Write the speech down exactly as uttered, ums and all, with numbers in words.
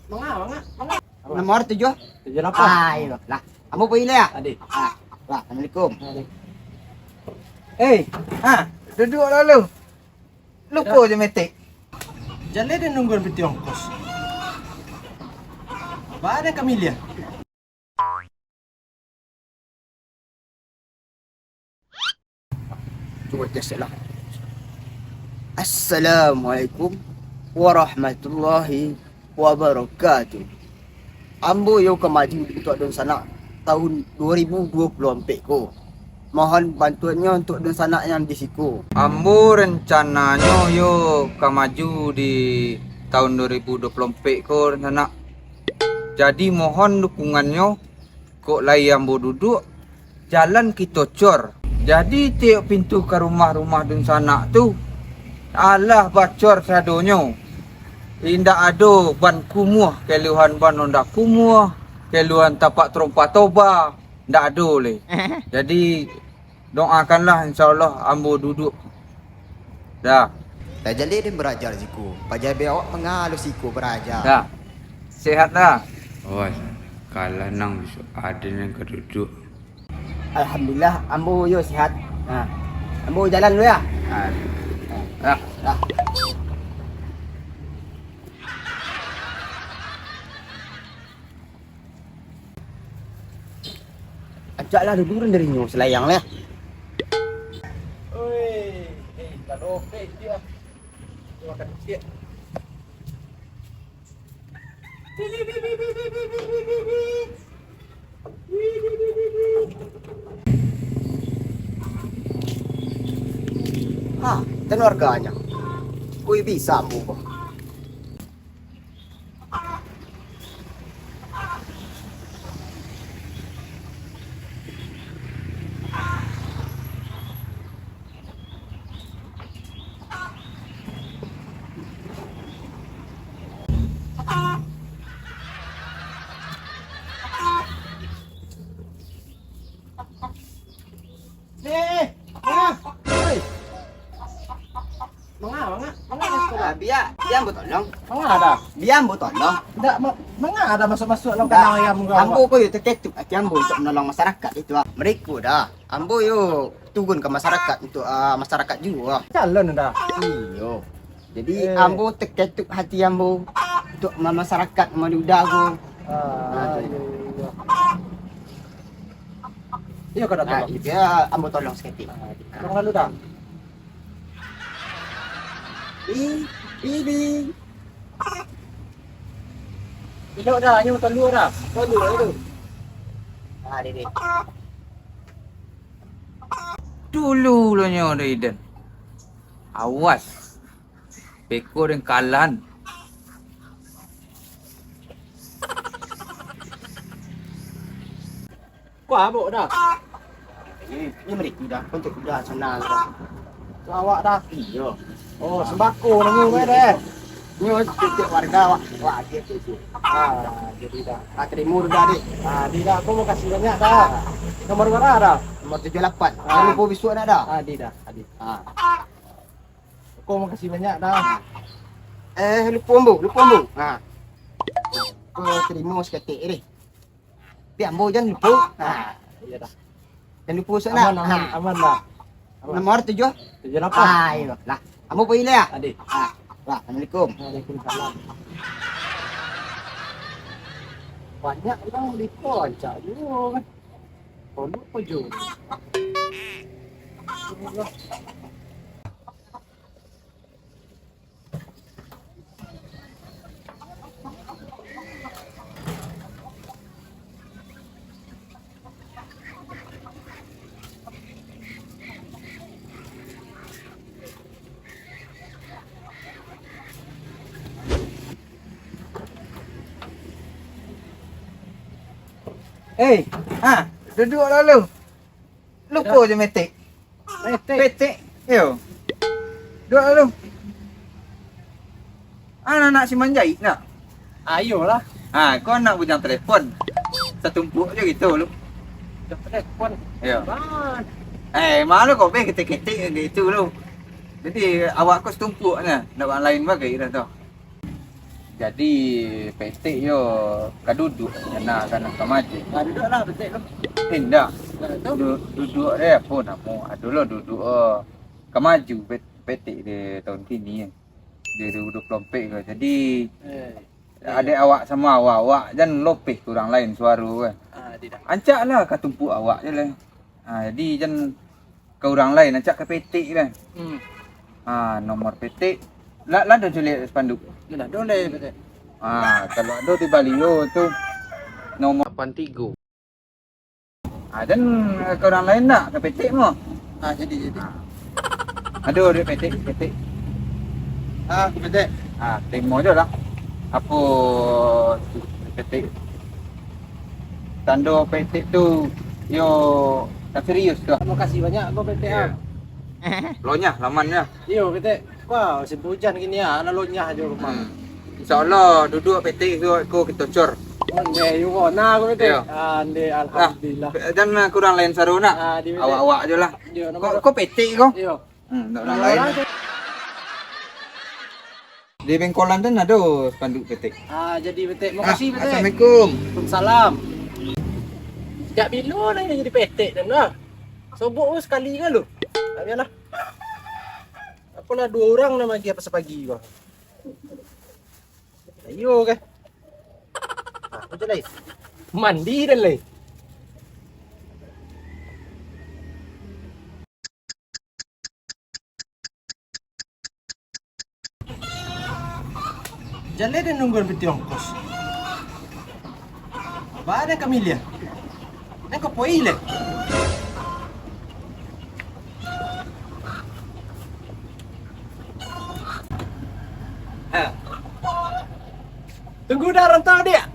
Manga, manga, manga. Nomor tujuh. Tujuh lapan. Ah, iyo. Lah, ambo pai lah, ya? Adi. Ah, lah, assalamualaikum. Adi. Eh, ha, duduak lalu. Lupo je metek. Jaleh den nungguan piti ongkos. Baa den ka miliah? Cubo tes lah. Assalamualaikum warahmatullahi wabarakatuh. Ambo yo ka maju untuak dunsanak tahun dua ribu dua puluh ampek ko. Mohon bantuannyo untuak dunsanak yang di siko. Ambo rencananyo yo ka maju di tahun dua ribu dua puluh ampek ko, dunsanak. Jadi mohon dukungannyo. Kok lai ambo duduak, jalan kito cor. Jadi tiok pintu ka rumah-rumah dunsanak tu, alah bacor sadonyo. Indak ado ban kumuah, keluhan ban onda kumuah, keluhan tapak tarompa toba, ndak ado lai. Jadi, doakanlah, insya Allah ambo duduak. Dah. Lah jaleh den baraja di siko. Paja be awak manga lo siko baraja. Dah. Sehat dah. Oi, kalah nang bisuak aden nan ka duduak. Alhamdulillah, ambo yo sehat. Ha. Ambo jalan dulu ya. Ha. Dah. Dah. Ajaklah dulu urang dari nyo salayang lah. Oi, eh, kalau oke dia. Dia makan sikit. Ha, dan warganya. Kui bisa ambo ko. Eh, ah, oi. Manga, manga, manga, manga. Ah, bia, bia ambo tolong. Manga dah. Bia ambo tolong. Ndak, ma-, manga dah masuk-masuk dalam kandang ayam kau. Ambo ko yo taketuik ati ambo untuak manolong masarakat itu, ah. Mariko dah. Ambo yo turun ka masarakat untuak, ah, masarakat juo, ah. Calon dah. Iyo. Jadi, eh, ambo taketuik hati ambo untuak ma-, masarakat manuda ko. Ah, nah, tu. Iyo, iyo. Iyo, kau dah tolong. Nah, iyo, ambo tolong saketek. Ah, tolong lalu dah. Bi, bi, bi. Elok dah, nyo tolong dah. Tolong, tolong. Ah, dek, dek. Dulu lo nyo dah idan. Awas. Beko den kalan. Ko abok dah. Ini, ini mereka dah, untuk kuda sana dah. Ko awak dah. Iyo. Oh, sembako nunggu mai deh. Nyo tiap warga awak, awak agiah tu tu. Ah, jadi dah. Ah, terima dah, dek. Ah, di dah. Ko makasih banyak dah. Nomor bara dah? Nomor tujuh lapan. Ah. Jangan lupa bisuak nak dah. Ah, di dah. Adi. Ah. Ko makasih banyak dah. Eh, lupo ambo, lupo ambo. Ha. Ko tarimo saketek deh. Tapi ambo jan lupo. Ha. Iyo dah. Jan lupo bisuak nak. Aman, aman, ha, aman dah. Aman. Nomor tujuh? Tujuh lapan. Ah, iyo. Lah, ambo pai lah ya. Adi. Ha. Lah, assalamualaikum. Waalaikumsalam. Banyak urang di ko, rancak juo kan. Pondok ko jo. Eh, ha, duduak lalu. Lupo je metek. Metek. Petek. Yo. Duduak lalu. Anak-anak si manjahit nak? Ayolah. Ha, kau nak bujang telepon. Satumpuak je gitu lu. Bujang telepon. Yo. Apaan? Eh, malu kau be ketek-ketek gitu lu. Jadi awak kau satumpuak nah, nak lain bagai dah tu. Jadi, petek yo ka duduak, nak ka, nak ka maju. Ah, duduak lah petek tu. Eh, indak. Nah, tu? Du-, duduak deh, apo namo? Ado lo duduak, oh, ka maju pet-, petek di tahun kini, eh. Di dua ribu dua puluh empat ko. Jadi, eh, adek awak samo awak-awak jan lopeh ka urang lain suaro ko. Ah, tidak. Ancak lah ka tumpuk awak je lah. Ah, jadi jan ka urang lain, ancak ka petek kan. Hmm. Ah, nomor petek. Lah, lah ado jo liek spanduk? Lah ado lai petek. Ah, kalau ado di baliau tu nomor lapan tigo. Ah, jan ka urang lain nak, ka petek mo. Ah, jadi, jadi. Ah. Ado duit petek, petek. Ah, petek. Ah, tarimo jo lah. Apo tu petek? Tando petek tu, yo, tak serius tu. Makasih banyak ko petek, ah. Lonyah laman nyo. Iyo, petek. Wah, musim hujan kini, ah, lah lonyah jo rumah. Hmm. Insya Allah, duduak petek tu ko kito cor. Ondeh, yo, nah, ko petek. Iyo. Ah, ondeh, alhamdulillah. Jan ka urang lain suaro nak. Ah, di petek. Awak-awak jo lah. Iyo, ko, ko petek ko? Iyo. Hmm, ndak urang lain. Di bengkolan tu ado spanduk petek. Ah, jadi petek. Ah, makasih, petek. Assalamualaikum. Waalaikumsalam. Sejak bilo lah jadi petek tu nah? Sobok tu sakali ka lu? Tak bialah. Apolah duo urang nan maagiah pagi-pagi ko. Ayo ke? Ah, macam lain. Mandi dan lain. Jaleh den nungguan piti ongkos. Baa den ka miliah? Den ka pai lai. Ha. Tunggu dah rantau, Diak.